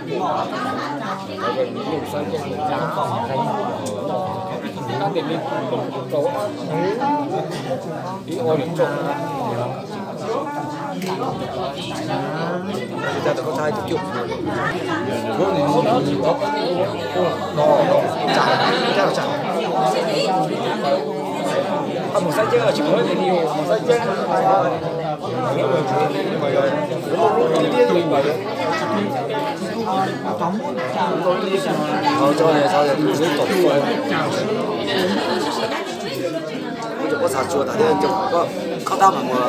Ua tsaug, ua tsaug, ua tsaug. Ua tsaug koj txhaj tsuag tas thiab, koj, koj tab mas mus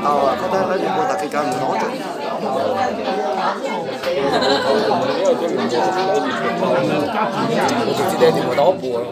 tau, koj tab mus tau kev kawg mus tau ob puas. Tus txiv dej mus tau ob puas.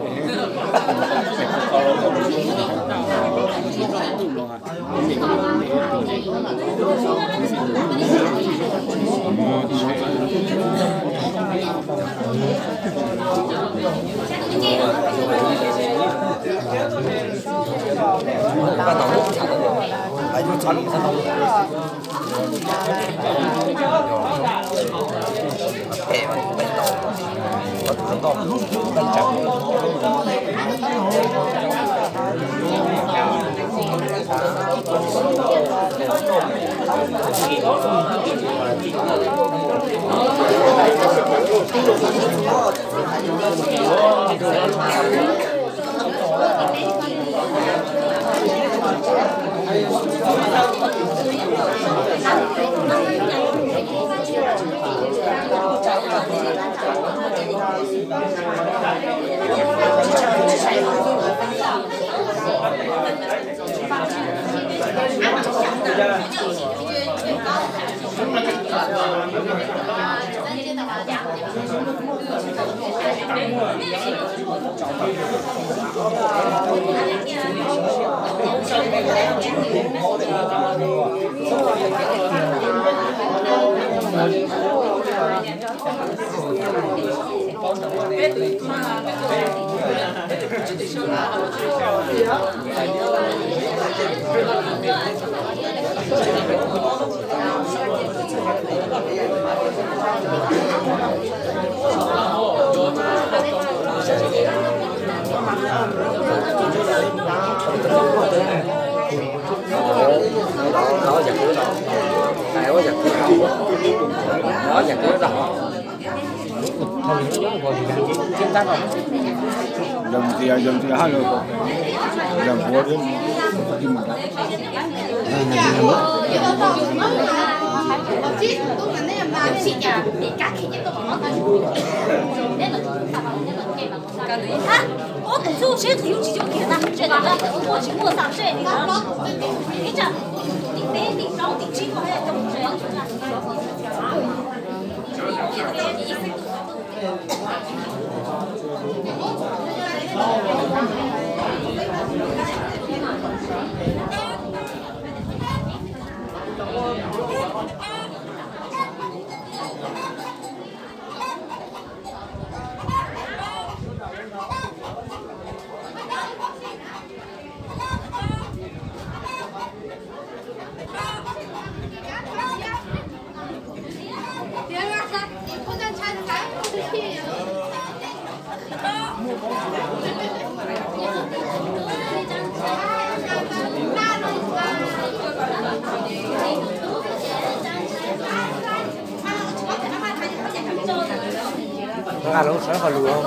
Nqa lub sab qhov lus,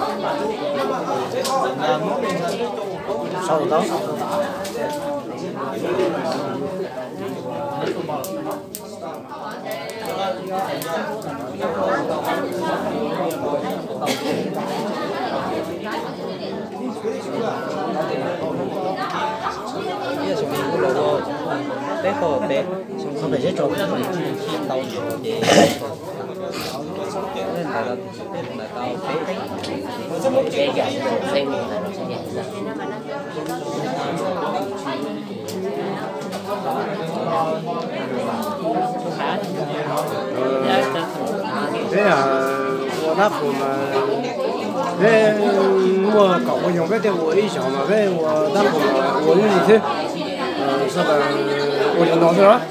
sau tau. Peb qho peb, peb tau ces ntawd tau peb. Peb ua dab qhuas mas peb muaj kaum pua xyoo peb thiaj ua ib zaug mas peb ua dab qhuas mas ua ib zaug xwb, ua li no xwb os.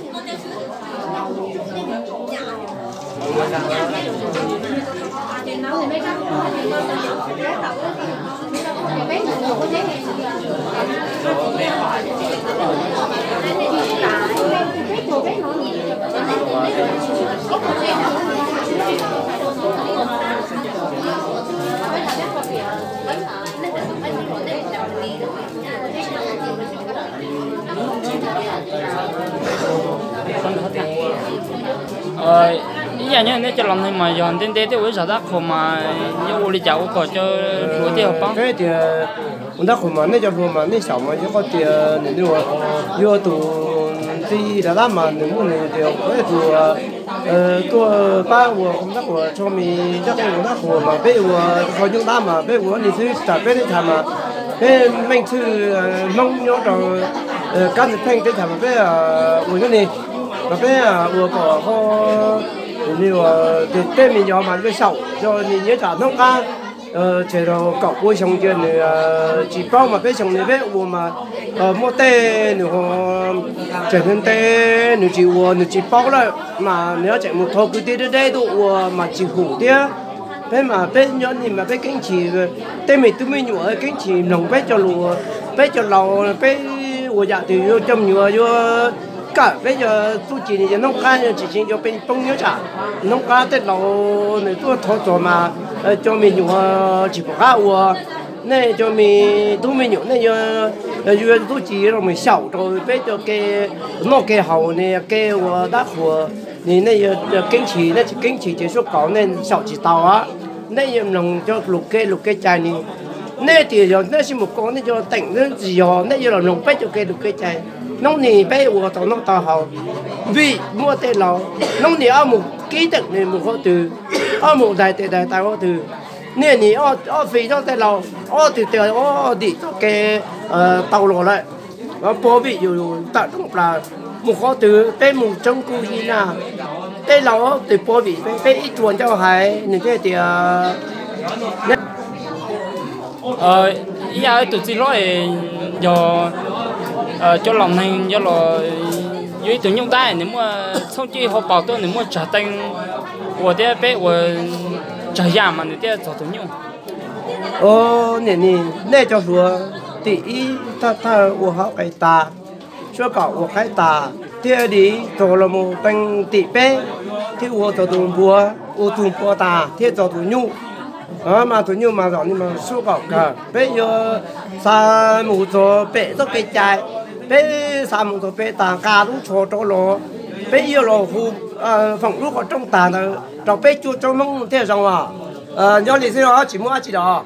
Ib yam nyob nej cov laus neeg mas yog ntev ntev thiaj ua ib zaj dab qhuas mas yuav ua li cas ua kom cov hluas thiaj paub? Tias ua dab qhuas mas nej cov hluas mas nej xyaum mas yuav qhov tias nws ua, yuav tus txiv dav dab mas nws muaj nws tias ua tus tuaj pab ua dab qhuas tso me coj qeej ua dab qhuas mas peb ua qhov nyuj dab mas peb ua li xwb tsam peb teb chaws mas peb meej txwj Hmoob nyob rau kab ntxwg pheej teb chaws mas peb ua nyob ni mas peb ua kom ho li ua tej me nyuam mas yuav xyaum yog nws nyob tsam hnub qab tseg rau kaum pua xyoo cia nws tsis paub mas peb xyoo nws peb ua mas muaj tej nws ho tseem ntev ntev nws tsis ua nws tsis paub lawm mas nws tseem mus thov kwv tij deb deb tuaj ua mas tsis hum thiab. Peb mas peb nyob ni mas peb keeb chim tej me tub me nyuam keeb chim mloog peb cov lus, peb cov laus peb ua yam twg yuav coj me nyuam yuav kawm peb cov txuj ci ni hnub qab tsis tseem yuav pheej poob nyob tsam hnub qab tej laus nws tuaj thov txog mas cov me nyuam tsis pom qab ua. Nej cov me tub me nyuam nej yuav txuj ci los mus xyaum rau peb cov kev noj kev haus ne kev ua dab qhuas ni nej yuav keeb chim nej tsis keeb chim ces suab kaum nej xyaum tsis tau. Nej yuav mloog cov lus kev lus kev cai ni. Nej tias yog nej sib mus ko nej cov teem tsis yog nej yuav los mloog peb cov kev lus kev cai. Hnub ni peb ua tau noj tau haus vim muaj tej laus, hnub ni ob mus kib teem nws mus qhov twg, ob mus dais tes dais taw qhov twg. Niaj ni ob fij txog tej laus, ob tug tes ob dim txoj kev tau los lawm. Puag vim yus tawm rooj plaws mus qhov twg peb mus tsoob kuj yig na. Tej laus twb puag vim peb ib txhia ncauj hais nws thiaj tias ib yam tus txiv hlob yog cov laus neeg yog los yuav ib tug nyuj dab nws muaj txhooj cwj hauv paus tuaj nws muaj tsag teeb ua thiab peb ua tsag yaj mas nws thiaj txog tus nyuj. Niam ni, nej cov hluas tim ib thawj thawj ua hauv qe tas, suab kaum ua qaib tas thiaj li txog los mus teeb tim peb thiab ua txog tus npua, ua tus npua tas thiaj txog tus nyuj. Mas tus nyuj mas zaum ni mas suab kaum kawg peb yuav xav mus txog pem txoj kev cai, peb xav mus txog pem tas nqa lub tsho rov los, peb yuav los hu foom lub qhov rooj tag ntawd rau peb cuaj tsob Hmoob thiaj zoo os. Nyob li xwb os, tsis muaj dab tsi los.